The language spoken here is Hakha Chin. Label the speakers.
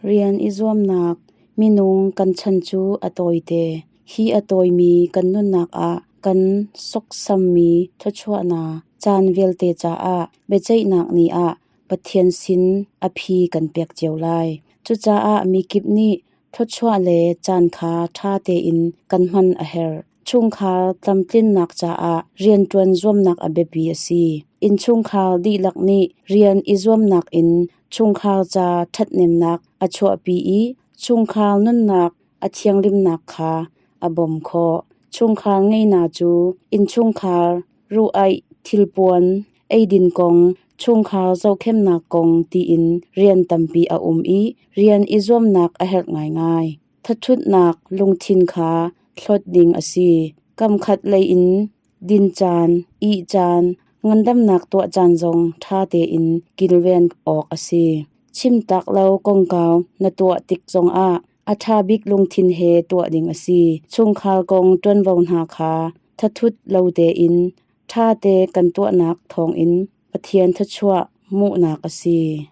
Speaker 1: Rian i zuamnak minung kan chan cu a tawite. Hi a tawimi kan nunnak ah kan sawksammi thluachuahnak caan vialte caah biaceihnak ni ah Pathian sin a phi kan pek cio lai. Cucaah mikip nih thluachuah le caan kha ṭha tein kan hman a herh. Chungkhar tlamtlinnak caah rianṭuan zuamnak a biapi a si. Innchungkhar dihlak nih rian i zuamnak in chungkhar ca ṭhathnemnak a chuahpi i chungkhar nunnak a thianghlimnak kha a bawmh khawh. Chungkhar ngeihnak cu innchungkhar ruh-aih, thilpuan, eidin kong, chungkhar zohkhenhnak kong tiin rian tampi a um i rian i zuamnak a herh ngaingai. Thathutnak lungthin kha hlawt ding a si. Kamkhat lei in din caan, ih caan, ngandamnak tuah caan zong ṭha tein kilven awk a si. Chimtak lo kongkau na tuah tik zongah a ṭha bik lungthin he tuah ding a si. Chungkhar kong ṭuanvo hna kha thathut lo tein ṭhate kan tuahnak thawngin Pathian thluachuah hmuhnak a si.